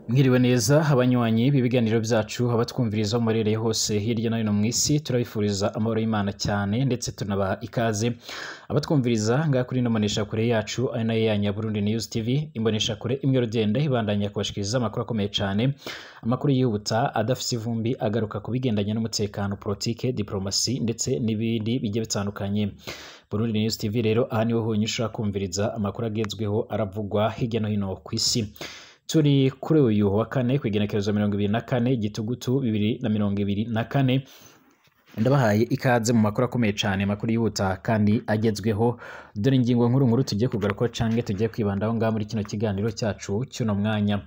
Mwiriwe neza abanywanyi b'ibiganiro byacu, abatwumviriza aho muherereye hose hirya no hino mu isi, turabifuriza amahoro y'Imana cyane ndetse tunabaha ikaze. Abatwumviriza ngaha kuri ino mboneshakure yacu ari nayo yanyu ya Burundi News TV, imboneshakure imwe rudende ibandanya kubashikiriza amakuru akomeye cyane, amakuru yihuta adafise ivumbi, agaruka ku bigendanye n'umutekano, politike, diplomasi ndetse n'ibindi bigiye bitandukanye. Burundi News TV rero aha niho honyine ushobora kumviriza amakuru agezweho aravugwa hirya no hino ku isi. Turi kuri uyu wa kane ku igenekerezo 24 Gitugutu 2024. Ndabahaye ikaze mu makuru akomeye cyane, amakuru yihuta kandi agezweho. Dore ingingo nkuru nkuru tugiye kugaruka canke tugiye kwibandaho ngaha muri kino kiganiro cyacu cy'uno mwanya.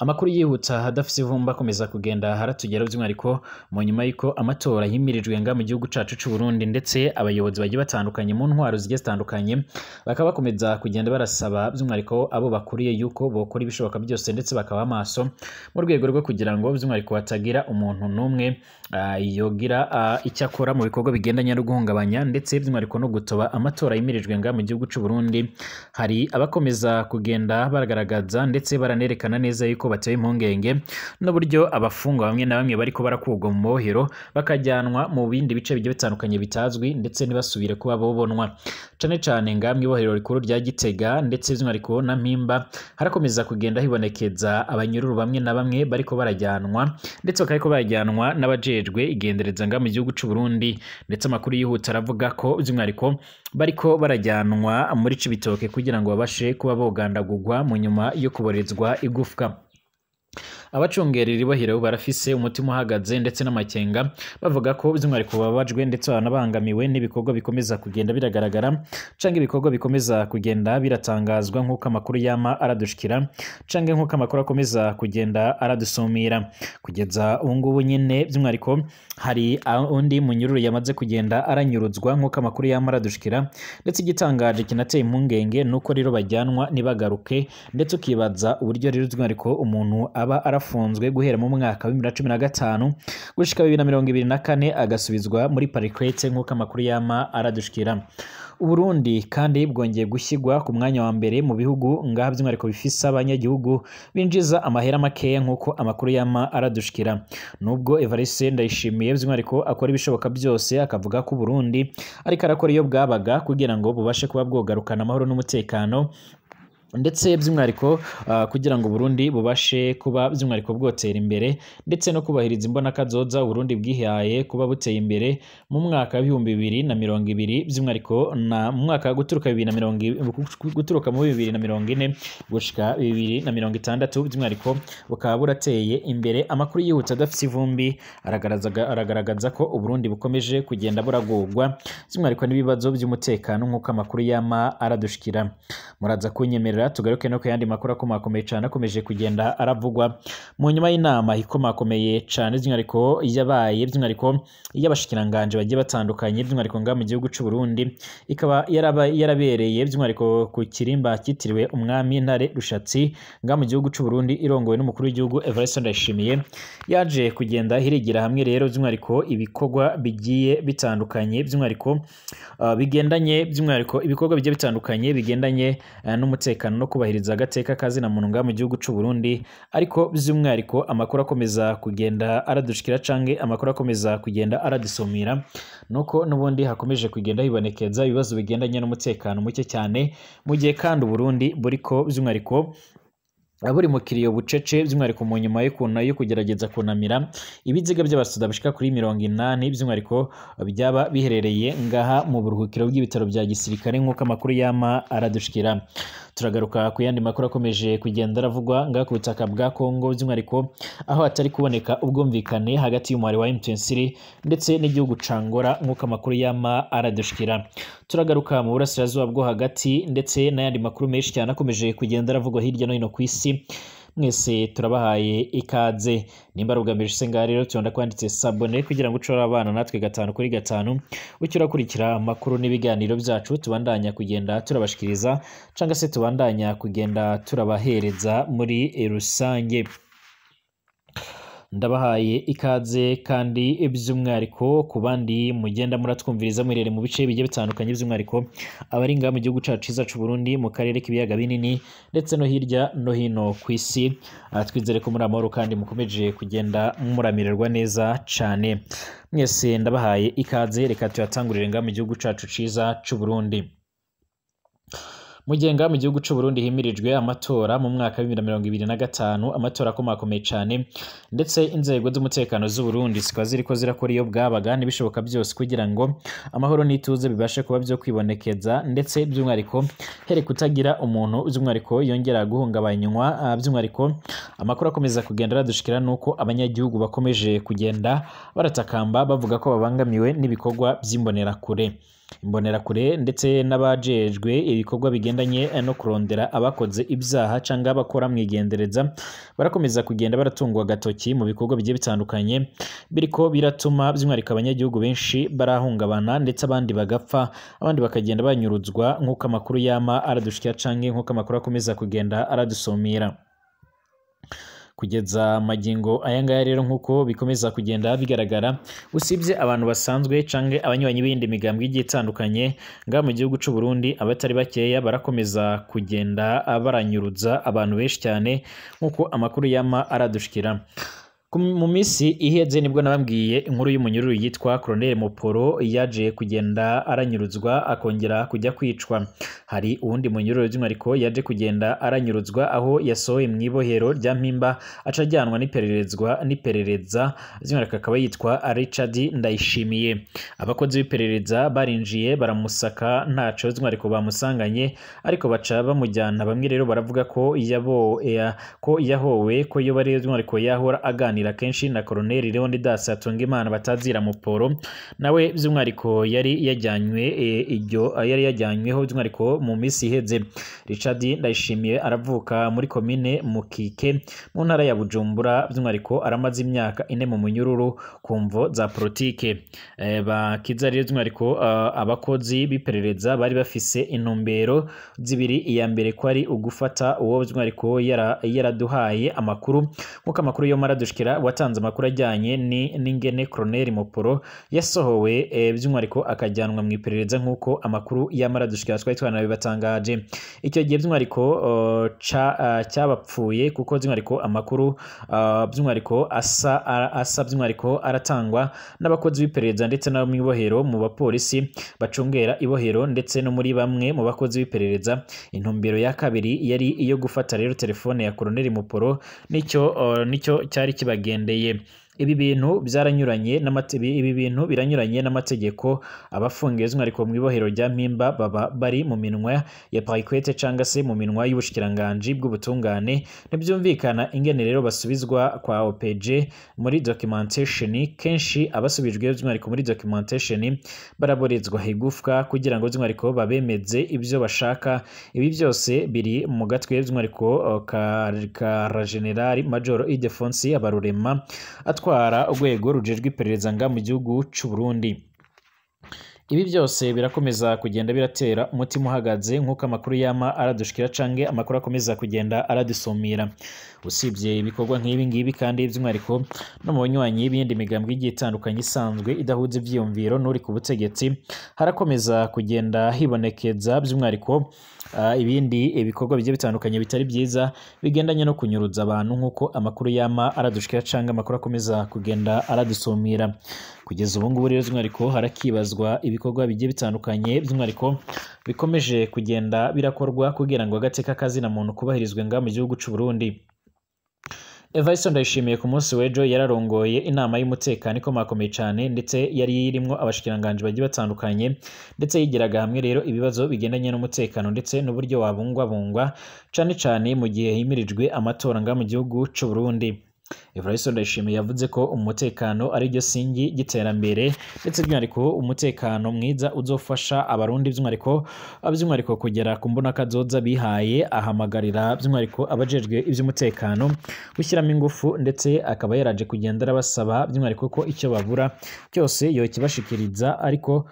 Amakuru yihuta adafise ivumba akomeza kugenda haratugera, by'umwihariko mu nyuma y'uko amatora yimirijwe nga mu gihugu cacu c'u Burundi, ndetse abayobozi bagiye batandukanye mu ntwaro zigiye zitandukanye bakaba bakomeza kugenda barasaba by'umwihariko abo bakuriye yuko bokora ibishoboka byose ndetse bakaba maso mu rwego rwo kugira ngo by'umwihariko hatagira umuntu n'umwe yogira icyo akora mu bikorwa bigendanye no guhungabanya ndetse by'umwihariko no gutoba amatora yimirijwe nga mu gihugu c'u Burundi. Hari abakomeza kugenda baragaragaza ndetse baranerekana neza yuko batewe impungenge n'uburyo abafungwa bamwe na bamwe bariko barakurwa mu mohero bakajyanwa mu bindi bice bigiye bitandukanye bitazwi ndetse ntibasubire kuba bobonwa, cane cane nga mw'ibohero rikuru rya Gitega ndetse by'umwihariko na Mpimba harakomeza kugenda hibonekeza abanyururu bamwe na bamwe bariko barajyanwa ndetse bakariko barajyanwa n'abajejwe igendereza nga mu gihugu c'u Burundi, ndetse amakuru yihuta aravuga ko by'umwihariko bariko barajyanwa muri Cibitoke kugira ngo babashe kuba bogandagurwa mu nyuma yo kuborezwa igufwa. Abacungera iri bohero barafise umutima uhagaze ndetse n'amakenga, bavuga ko by'umwihariko bababajwe ndetse banabangamiwe n'ibikorwa bikomeza kugenda biragaragara canke ibikorwa bikomeza kugenda biratangazwa nk'uko amakuru yama aradushikira canke nk'uko amakuru akomeza kugenda aradusumira. Kugeza ubu ngubu nyine by'umwihariko hari undi munyururu yamaze kugenda aranyuruzwa nk'uko amakuru yama aradushikira, ndetse igitangaje kinateye impungenge nuko rero bajyanwa ntibagaruke, ndetse ukibaza uburyo rero by'umwihariko umuntu aba arafunzwe guhera mu mwaka wa 2015 gushika 2024 agasubizwa muri parquet nk'uko amakuru yama aradushikira. Uburundi kandi bwongeye gushyirwa ku mwanya wa mbere mu bihugu ngaha by'umwihariko bifise abanyagihugu binjiza amahera makeya nk'uko amakuru yama aradushikira. Nubwo Evariste Ndayishimiye by'umwihariko akora ibishoboka byose akavuga ko Burundi ariko arakora iyo bwabaga kugira ngo bubashe kuba bwogarukana amahoro n'umutekano, ndetse by'umwihariko kugira ngo Burundi bubashe kuba by'umwihariko bwotera imbere ndetse no kubahiriza imbonakazoza Burundi bwihaye kuba buteye imbere mu mwaka wa 2020, by'umwihariko na mu mwaka guturuka 2020 guturuka mu 2040 gushika 2060 by'umwihariko bukaba burateye imbere. Amakuru yihuta adafise ivumbi aragaragaza ko Uburundi bukomeje kugenda buragurwa by'umwihariko n'ibibazo by'umutekano nk'uko amakuru yama aradushikira. Muraza kunyemerera tugaruke no ku yandi makuru akomakomeye cyane akomeje kugenda aravugwa mu nyuma y'inama ikomakomeye cyane by'umwihariko yabaye by'umwihariko y'abashikiranganje bagiye batandukanye by'umwihariko nga mu gihugu c'u Burundi, ikaba yarabereye by'umwihariko ku kirimba cyitiriwe umwami Ntare Rushatsi nga mu gihugu c'u Burundi, irongowe n'umukuru w'igihugu Evariste Ndayishimiye. Yaje kugenda hirigira hamwe rero by'umwihariko ibikorwa bigiye bitandukanye by'umwihariko bigendanye by'umwihariko ibikorwa bigiye bitandukanye bigendanye n'umutekano no kubahiriza agateka kazina muntu nga mu gihugu c'u Burundi, ariko by'umwihariko amakuru akomeza kugenda aradushikira canke amakuru akomeza kugenda aradusumira nuko n'ubundi hakomeje kugenda hibonekeza ibibazo bigendanye n'umutekano muke cyane, mu gihe kandi Burundi buriko by'umwihariko buri mu kiriyo bucece by'umwihariko mu nyuma yo kugerageza kunamira ibiziga by'abasoda bishika kuri 80 by'umwihariko byaba biherereye ngaha mu buruhukiro bw'ibitaro bya gisirikare nk'uko amakuru yama aradushikira. Turagaruka ku yandi makuru akomeje kugenda aravugwa ngaha ku butaka bwa Kongo by'umwihariko aho hatari kuboneka ubwumvikane hagati y'umuhari wa M23 ndetse n'igihugu ca Angola nk'uko amakuru yama aradushikira. Turagaruka mu burasirazuba bwo hagati ndetse n'ayandi makuru menshi cyane akomeje kugenda aravugwa hirya no hino ku isi. Mwese turabahaye ikaze. Nimba ari ubwa mbere ushitse ngaha rero tonda kwanditse sabone kugira ngo ucore abana natwe 5 kuri 5 ucyo urakurikira amakuru n'ibiganiro byacu tubandanya kugenda turabashikiriza canga se tubandanya kugenda turabahereza muri rusange. Ndabahaye ikaze kandi by'umwihariko ku bandi mugenda muratwumviriza mwiherereye mu bice bigiye bitandukanye, by'umwihariko abari ngaha mu gihugu cacu ciza c'u Burundi, mu karere k'ibiyaga binini ndetse no hirya no hino ku isi. Twizere ko muri amahoro kandi mukomeje kugenda muramirerwa neza cane. Mwese ndabahaye ikaze, reka tuyatangurire ngaha mu gihugu cacu ciza c'u Burundi. Mugenga mu gihugu c'u Burundi himirijwe amatora mu mwaka wa 2025, amatora akomakomeye cane, ndetse inzego z'umutekano z'u Burundi zikaba ziriko zirakora iyo bwabaga n'ibishoboka byose kugira ngo amahoro n'ituze bibashe kuba byo kwibonekeza, ndetse by'umwihariko here kutagira umuntu by'umwihariko yongera guhungabanywa. By'umwihariko amakuru akomeza kugenda aradushikira nuko abanyagihugu bakomeje kugenda baratakamba bavuga ko babangamiwe n'ibikorwa by'imbonerakure. Imbonerakure ndetse n'abajejwe ibikorwa bigendanye no kurondera abakoze ibyaha cyangwa abakora mwigendereza barakomeza kugenda baratungwa agatoki mu bikorwa bigiye bitandukanye biriko biratuma by'umwihariko abanyagihugu benshi barahungabana, ndetse abandi bagapfa, abandi bakagenda banyuruzwa, nk'uko amakuru yama aradushikira canke nk'uko amakuru akomeza kugenda aradusomera kugeza magingo aya ngaya. Rero nk'uko bikomeza kugenda bigaragara, usibye abantu basanzwe canke abanywanyi b'iyindi migambwe igiye itandukanye ngaha mu gihugu c'u Burundi, abatari bakeya barakomeza kugenda baranyuruza abantu benshi cyane nk'uko amakuru yama aradushikira. Mu minsi iheze nibwo nababwiye inkuru y'umunyururu yitwa Colonel Muporo yaje kugenda aranyuruzwa akongera kujya kwicwa. Hari uwundi munyururu by'umwihariko yaje kugenda aranyuruzwa aho yasohoye mu ibohero rya Mpimba aca ajyanwa n'iperereza, by'umwihariko akaba yitwa Richard Ndayishimiye. Abakozi b'iperereza barinjiye baramusaka ntaco by'umwihariko bamusanganye, ariko baca bamujyana. Bamwe rero baravuga ko yahowe ko yoba rero by'umwihariko yahora aganira kenshi na Colonel Leonidas Hatungimana batazira Muporo, nawe by'umwihariko yari yajyanywe iryo yari yajyanyweho by'umwihariko mu minsi iheze. Richard Ndayishimiye aravuka muri komine Mukike mu ntara ya Bujumbura, by'umwihariko aramaze imyaka 4 mu munyururu ku mvo za politike. Bakiza rero by'umwihariko abakozi b'iperereza bari bafise intumbero zibiri. Iya mbere ko ari ugufata uwo by'umwihariko yaraduhaye amakuru, nk'uko amakuru yo maradushikira watanze amakuru ajyanye n'ingene Colonel Muporo yasohowe by'umwihariko akajyanwa mu iperereza, nk'uko amakuru yamaradushikira twari twanabibatangaje. Icyo gihe by'umwihariko cyabapfuye kuko by'umwihariko amakuru by'umwihariko asa by'umwihariko aratangwa n'abakozi b'iperereza ndetse n'abo mu ibohero, mu bapolisi bacungera ibohero ndetse no muri bamwe mu bakozi b'iperereza. Intumbero ya kabiri yari iyo gufata rero telefone ya Colonel Muporo, nicyo cyari kibagendeye. Ibi bintu byaranyuranye ibi bintu biranyuranye n'amategeko. Abafungiye by'umwihariko mu ibohero rya Mpimba baba bari mu minwa ya parquet cyangwa se mu minwa y'ubushikiranganji bw'ubutungane. Ntibyumvikana ingene rero basubizwa kwa OPG muri documentation. Kenshi abasubijwe by'umwihariko muri documentation baraborezwa igufwa kugira ngo by'umwihariko babemeze ibyo bashaka. Ibi byose biri mu gatwe by'umwihariko ka General Major Ildefonsi Habarurema atwara urwego rujejwe iperereza nga mu gihugu c'u Burundi. Ibi byose birakomeza kugenda biratera umutima uhagaze nk'uko amakuru yama aradushikira canke amakuru akomeza kugenda aradusumira. Usibye ibikorwa nk'ibi ngibi kandi by'umwihariko no mu banywanyi b'iyindi migambwe igiye itandukanye isanzwe idahuza ivyiyumviro n'uri ku butegetsi, harakomeza kugenda hibonekeza by'umwihariko ibindi ibikorwa bigiye bitandukanye bitari byiza bigendanye no kunyuruza abantu, nk'uko amakuru yama aradushikira canke amakuru akomeza kugenda aradusumira. Kugeza ubu ngubu rero by'umwihariko harakibazwa ibikorwa bigiye bitandukanye by'umwihariko bikomeje kugenda birakorwa kugira ngo agateka kazina muntu kubahirizwe nga mu gihugu c'u Burundi. Evariste Ndayishimiye ku munsi w'ejo yararongoye inama y'umutekano ikomakomeye cyane, ndetse yari irimwo abashikiranganji bagiye batandukanye, ndetse yigiraga hamwe rero ibibazo bigendanye n'umutekano ndetse n'uburyo wabungwabungwa cane cane mu gihe himirijwe amatora nga mu gihugu c'u Burundi. Evariste Ndayishimiye yavuze ko umutekano ari ryo singi ry'iterambere, ndetse by'umwihariko umutekano mwiza uzofasha abarundi by'umwihariko kugera ku mbonakazoza bihaye. Ahamagarira by'umwihariko abajejwe iby'umutekano gushyiramo ingufu, ndetse akaba yaraje kugenda arabasaba by'umwihariko ko icyo babura cyose yokibashikiriza, ariko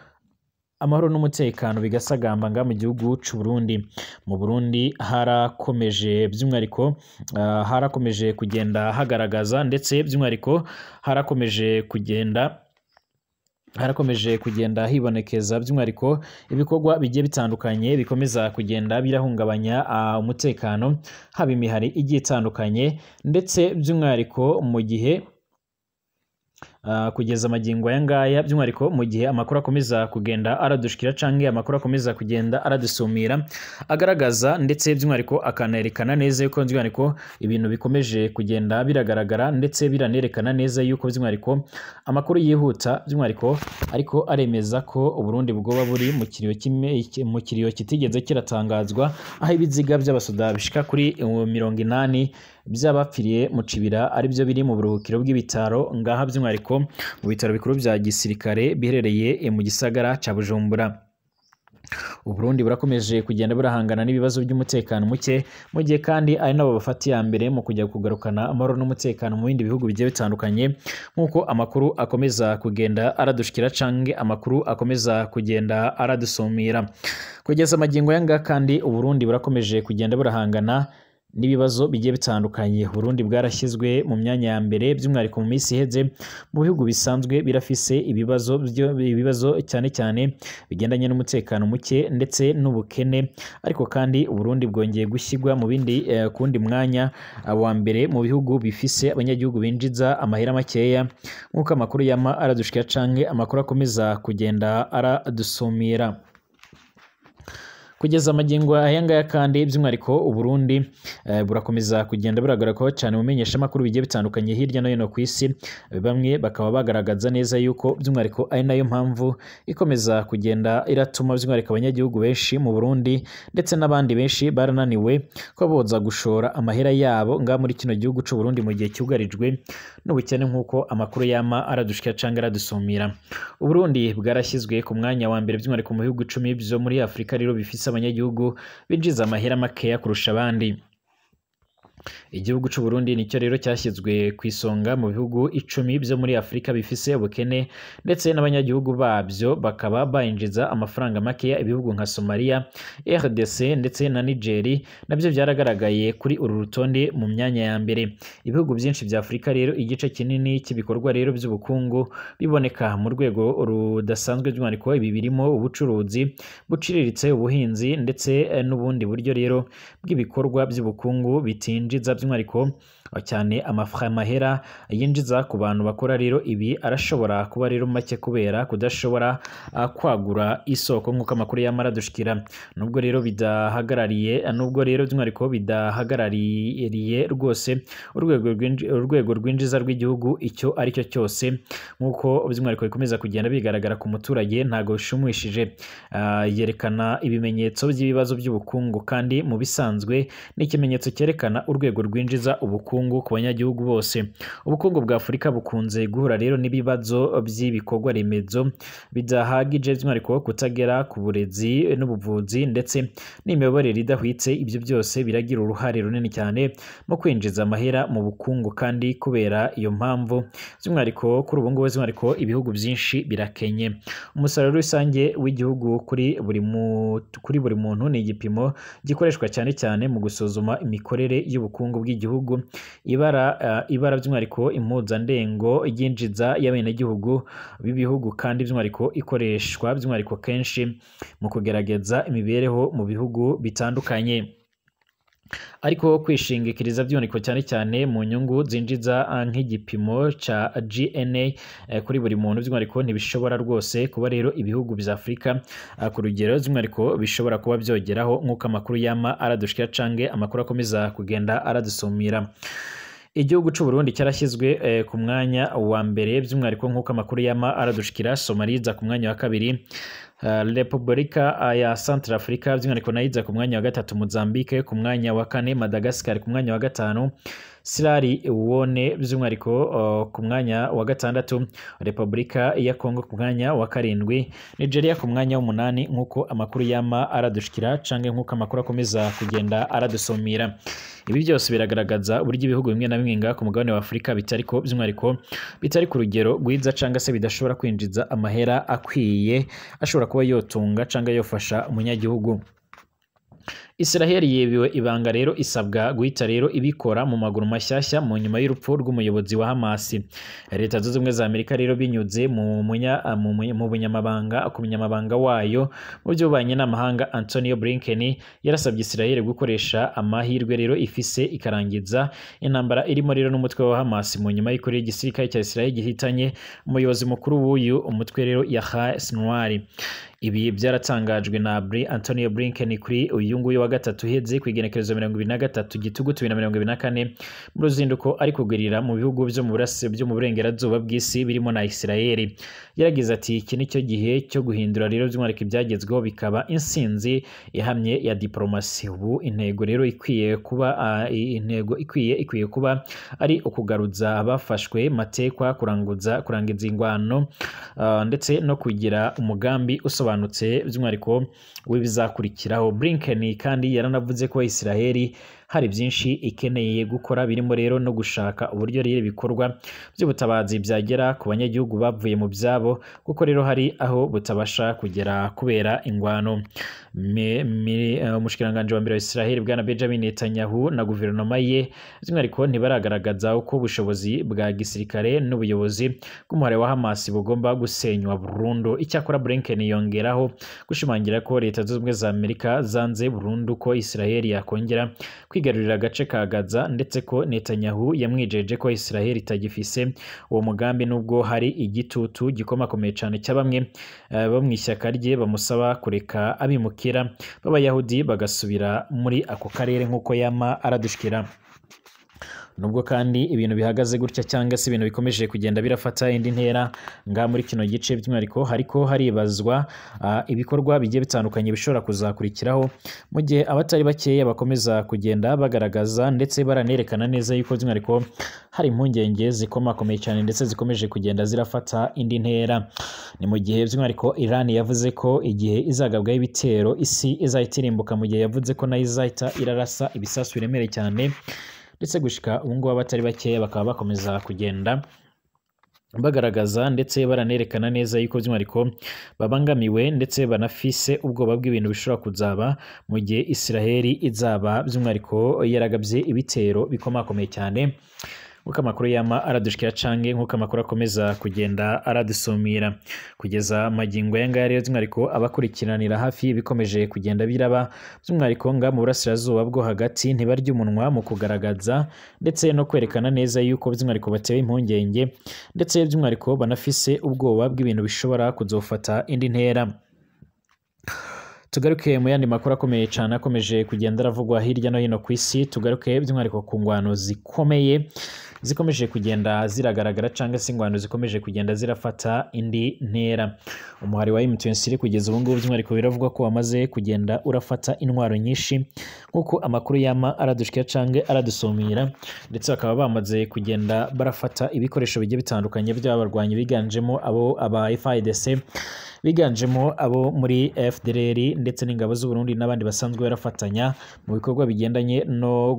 amahoro n'umutekano bigasagamba nga mu gihugu c'u Burundi. Mu Burundi harakomeje by'umwihariko harakomeje kugenda hagaragaza ndetse by'umwihariko harakomeje kugenda hibonekeza by'umwihariko ibikorwa bigiye bitandukanye bikomeza kugenda birahungabanya umutekano, haba imihari igiye itandukanye ndetse by'umwihariko mu gihe kugeza amagingo aya ngaya, by'umwihariko mu gihe amakuru akomeza kugenda aradushikira canke amakuru akomeza kugenda aradusumira agaragaza ndetse by'umwihariko akanerekana neza yuko by'umwihariko ibintu bikomeje kugenda biragaragara ndetse biranerekana neza yuko by'umwihariko amakuru yihuta by'umwihariko ariko aremeza ko Uburundi bwoba buri mu kiriyo mu kiriyo kitigeze kiratangazwa, aho ibiziga by'abasoda bishika kuri 80 by'abapfiriye mu Cibira aribyo biri mu buruhukiro bw'ibitaro ngaha by'umwihariko mu bitaro bikuru bya gisirikare biherereye mu gisagara ca Bujumbura. Uburundi burakomeje kugenda burahangana n'ibibazo by'umutekano muke, mu gihe kandi ari nabo bafata iya mbere mu kujya kugarukana amahoro n'umutekano mu bindi bihugu bigiye bitandukanye, nk'uko amakuru akomeza kugenda aradushikira canke amakuru akomeza kugenda aradusumira. Kugeza amagingo aya ngaya kandi Uburundi burakomeje kugenda burahangana n'ibibazo bigiye bitandukanye. Burundi bwarashyizwe mu myanya ya mbere by'umwihariko mu minsi iheze mu bihugu bisanzwe birafise ibibazo cyane cyane bigendanye n'umutekano muke ndetse n'ubukene, ariko kandi Uburundi bwongeye gushyirwa mu bindi kundi mwanya wa mbere mu bihugu bifise abanyagihugu binjiza amahera makeya, nk'uko amakuru yama aradushikira canke amakuru akomeza kugenda aradusumira. Kugeza amagingo aya ngaya kandi by'umwihariko Uburundi burakomeza kugenda buragaragara cyane mu menyeshamakuru bigiye bitandukanye hirya no hino ku isi, bamwe bakaba bagaragaza neza yuko by'umwihariko ari nayo mpamvu ikomeza kugenda iratuma by'umwihariko abanyagihugu benshi mu Burundi ndetse n'abandi benshi barananiwe ko boza gushora amahera yabo nga muri kino gihugu c'u Burundi mu gihe cyugarijwe n'ubukene, nk'uko amakuru yama aradushikira canke aradusumira. Uburundi bwarashyizwe ku mwanya wa mbere by'umwihariko mu bihugu 10 byo muri Afrika rero bifise abanyagihugu binjiza amahera makeya kurusha abandi. Igihugu c'u Burundi nicyo rero cyashyizwe ku isonga mu bihugu 10 byo muri Afrika bifise ubukene ndetse n'abanyagihugu babyo bakaba bayinjiza amafaranga makeya. Ibihugu nka Somalia, RDC ndetse na Niger nabyo byaragaragaye kuri uru rutonde mu myanya ya mbere. Ibihugu byinshi bya Afrika rero igice kinini cy'ibikorwa rero by'ubukungu biboneka mu rwego rudasanzwe by'umwihariko ibi birimo ubucuruzi buciriritse, ubuhinzi ndetse n'ubundi buryo rero bw'ibikorwa by'ubukungu bitinjiza by'umwihariko cyane amahera yinjiza ku bantu bakora rero ibi arashobora kuba rero make kubera kudashobora kwagura isoko, nk'uko amakuru yamara dushikira. Nubwo rero bidahagarariye nubwo rero by'umwihariko bidahagarariye rwose urwego rwinjiza rw'igihugu icyo ari cyo cyose, nk'uko by'umwihariko bikomeza kugenda bigaragara ku muturage ntago bishimishije. Yerekana ibimenyetso by'ibibazo by'ubukungu kandi mu bisanzwe ni ikimenyetso cyerekana urwego rwinjiza ubukungu ku banyagihugu bose. Ubukungu bwa Afurika bukunze guhura rero n'ibibazo by'ibikorwa remezo bidahagije, by'umwihariko kutagera ku burezi n'ubuvuzi ndetse n'imiyoborere idahwitse. Ibyo byose biragira uruhare runini cyane mu kwinjiza amahera mu bukungu, kandi kubera iyo mpamvu by'umwihariko kuri ubu ngubu by'umwihariko ibihugu byinshi birakenye. Umusaruro rusange w'igihugu kuri buri muntu ni igipimo gikoreshwa cyane cyane mu gusuzuma imikorere y'ubukungu bw'igihugu. Ibara by'umwihariko impuzandengo yinjiza y'abenegihugu b'ibihugu kandi by'umwihariko ikoreshwa by'umwihariko kenshi mu kugerageza imibereho mu bihugu bitandukanye. Ariko kwishingikiriza by'umwihariko cyane cyane mu nyungu zinjiza nk'igipimo ca GNA kuri buri muntu by'umwihariko ntibishobora rwose kuba rero ibihugu bya Afurika ku rugero by'umwihariko bishobora kuba byogeraho, nk'uko amakuru yama aradushikira canke amakuru akomeza kugenda aradusumira. Igihugu c'u Burundi cyarashyizwe ku mwanya wa mbere by'umwihariko nk'uko amakuru yama aradushikira. Somalia iza ku mwanya wa kabiri, Repubulika ya Centrafrica by'umwihariko nayo iza ku mwanya wa gatatu, Mozambique ku mwanya wa kane, Madagascar ku mwanya wa gatanu, Sierra Leone by'umwihariko ku mwanya wa 6, Repubulika ya Kongo ku mwanya wa 7, Nigeria ku mwanya wa 8, nk'uko amakuru yama aradushikira canke nk'uko amakuru akomeza kugenda aradusomira. Ibi byose biragaragaza uburyo ibihugu bimwe na bimwe ngaha ku mugabane wa Afurika bitariko by'umwihariko bitari ku rugero rwiza canga se bidashobora kwinjiza amahera akwiye ashobora kuba yotunga canga yofasha umunyagihugu. Israel yebiwe ibanga rero isabwa guhita rero ibikora mu maguru mashyashya mu nyuma y'urupfu rw'umuyobozi wa Hamas. Leta Zunze Ubumwe za Amerika rero binyuze mu bunyamabanga ku munyamabanga wayo mu by'ububanyi n'amahanga Antonio Blinken yarasabye Israel gukoresha amahirwe rero ifise ikarangiza intambara irimo rero n'umutwe wa Hamas mu nyuma y'ukuri igisirikare cya Israel gihitanye umuyobozi mukuru w'uyu umutwe rero Yahya Sinwar. Ibi byaratangajwe na Antonio Blinken kuri uyu nguyu wa gatatu uheze ku igenekerezo 23 Gitugutu 2024 mu ruzinduko ari kugirira mu bihugu byo mu burasi byo mu burengerazuba bw'isi birimo na Israel. Yaragize ati iki nicyo gihe cyo guhindura rero by'umwihariko ibyagezweho bikaba insinzi ihamye ya diplomasi. Ubu intego rero ikwiye kuba intego ikwiye kuba ari ukugaruza abafashwe matekwa, kurangiza ingwano ndetse no kugira umugambi usobanutse by'umwihariko w'ibizakurikiraho. Blinken kandi yaranavuze ko Israel hari byinshi ikeneye gukora birimo rero no gushaka uburyo rero ibikorwa by'ubutabazi byagera ku banyagihugu bavuye mu byabo, kuko rero hari aho butabasha kugera kubera ingwano. Umushikiranganji wa mbere wa Israel bwana Benjamin Netanyahu na guverinoma ye by'umwihariko ntibaragaragaza uko ubushobozi bwa gisirikare n'ubuyobozi bw'umuhare wa Hamas bugomba gusenywa burundu. Icyakora Blinken yongeraho gushimangira ko Leta Zunze Ubumwe za Amerika zanze burundu ko Israel yakongera kwigarurira agace ka Gaza, ndetse ko Netanyahu yamwijeje ko Israel itagifise uwo mugambi nubwo hari igitutu gikomakomeye cyane cya bamwe bo mu ishyaka rye bamusaba kureka abimukira b'Abayahudi bagasubira muri ako karere nk'uko yama aradushikira. Nubwo kandi ibintu bihagaze gutya cyangwa se ibintu bikomeje kugenda birafata indi ntera nga muri kino gice by'umwihariko, hariko haribazwa ibikorwa bigiye bitandukanye bishobora kuzakurikiraho mu gihe abatari bakeya bakomeza kugenda bagaragaza ndetse baranerekana neza yuko by'umwihariko hari impungenge zikomakomeye cyane ndetse zikomeje kugenda zirafata indi ntera. Ni mu gihe by'umwihariko Iran yavuze ko igihe izagabwaho ibitero isi izahita irimbuka, mu gihe yavuze ko nayo izahita irarasa ibisasu biremereye cyane, ndetse gushika ubu ngubu abatari bakeya bakaba bakomeza kugenda bagaragaza ndetse baranerekana neza yuko by'umwihariko babangamiwe ndetse banafise ubwoba bw'ibintu bishobora kuzaba mu gihe Israel izaba by'umwihariko yaragabye ibitero bikomakomeye cyane, nk'uko amakuru yama aradushikira canke nk'uko amakuru akomeza kugenda aradusumira. Kugeza magingo aya ngaya rero by'umwihariko abakurikiranira hafi bikomeje kugenda biraba by'umwihariko nga mu burasirazuba bwo hagati ntibarya umunwa mu kugaragaza ndetse no kwerekana neza yuko by'umwihariko batewe impungenge ndetse by'umwihariko banafise ubwoba bw'ibintu bishobora kuzofata indi ntera. Tugaruke mu yandi makuru akomeye cyane akomeje kugenda aravugwa hirya no hino ku isi, tugaruke by'umwihariko ku ngwano zikomeye zikomeje kugenda ziragaragara cyangwa se ingwano zikomeje kugenda zirafata indi ntera. Umuhari wa M23 kugeza ubu ngubu by'umwihariko biravugwa ko wamaze kugenda urafata intwaro nyinshi nk'uko amakuru yama aradushikira cyangwa aradusumira, ndetse bakaba bamaze kugenda barafata ibikoresho bigiye bitandukanye by'abarwanyi biganjemo abo aba FARDC, biganjemo abo muri FDLR ndetse n'ingabo z'u Burundi n'abandi basanzwe barafatanya mu bikorwa bigendanye no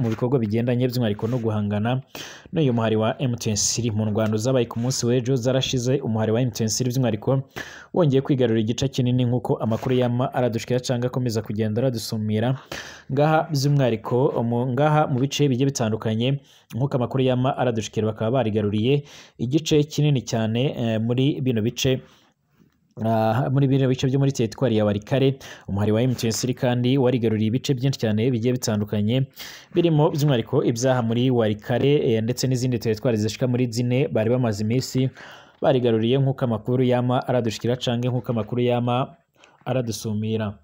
mu bikorwa bigendanye by'umwihariko no guhangana n'uyu muhari wa M23. Mu ndwano zabaye ku munsi w'ejo zarashize, umuhari wa M23 by'umwihariko wongeye kwigarurira igice kinini nk'uko amakuru yama aradushikira cyangwa akomeza kugenda aradusumira ngaha by'umwihariko ngaha mu bice bigiye bitandukanye nk'uko amakuru yama aradushikira, bakaba barigaruriye igice kinini cyane muri bino bice muri bino bice byo muri teritwari ya Walikale. Umuhari wa M23 kandi warigaruriye ibice byinshi cyane bigiye bitandukanye birimo by'umwihariko ibyaha muri Walikale ndetse n'izindi teritwari zishika muri zine bari bamaze iminsi barigaruriye nk'uko amakuru yama aradushikira canke nk'uko amakuru yama aradusumira.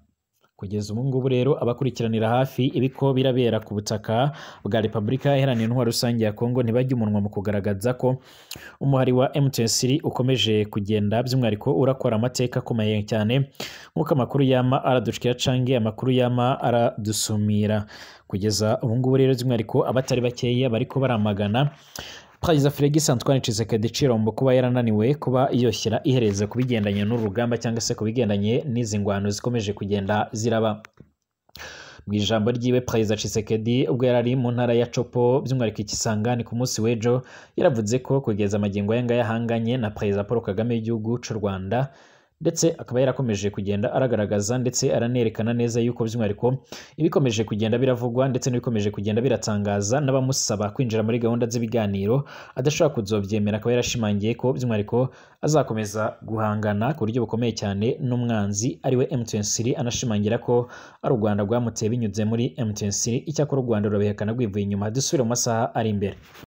Kugeza ubu ngubu rero abakurikiranira hafi ibiko birabera ku butaka bwa Repubulika Iharanira Intwaro Rusange ya Kongo ntibajya umunwa mu kugaragaza ko umuhari wa M23 ukomeje kugenda by'umwihariko urakora amateka akomeye cyane, nk'uko amakuru yama aradushikira cange amakuru yama aradusumira. Kugeza ubu ngubu rero by'umwihariko abatari bakeya bariko baramagana Perezida Felix Antoine Tshisekedi Tshilombo kuba yarananiwe kuba yoshyira iherezo ku bigendanye n'uru rugamba cyangwa se ku bigendanye n'izi ngwano zikomeje kugenda ziraba. Mu ijambo ryiwe Perezida Tshisekedi ubwo yari ari mu ntara ya Chopo by'umwihariko i Kisangani ku munsi w'ejo, yaravuze ko kugeza amagingo aya ngaya ahanganye na Perezida Paul Kagame w'igihugu c'u Rwanda, ndetse akaba yarakomeje kugenda aragaragaza ndetse aranerekana neza yuko by'umwihariko ibikomeje kugenda biravugwa ndetse n'ibikomeje kugenda biratangaza n'abamusaba kwinjira muri gahunda z'ibiganiro adashobora kuzobyemera. Akaba yarashimangiye ko by'umwihariko azakomeza guhangana ku buryo bukomeye cyane n'umwanzi ariwe M23, anashimangira ko ari u Rwanda rwamuteye binyuze muri M23. Icyakora u Rwanda rurabihakana rwivuye inyuma. Dusubire mu masaha ari imbere.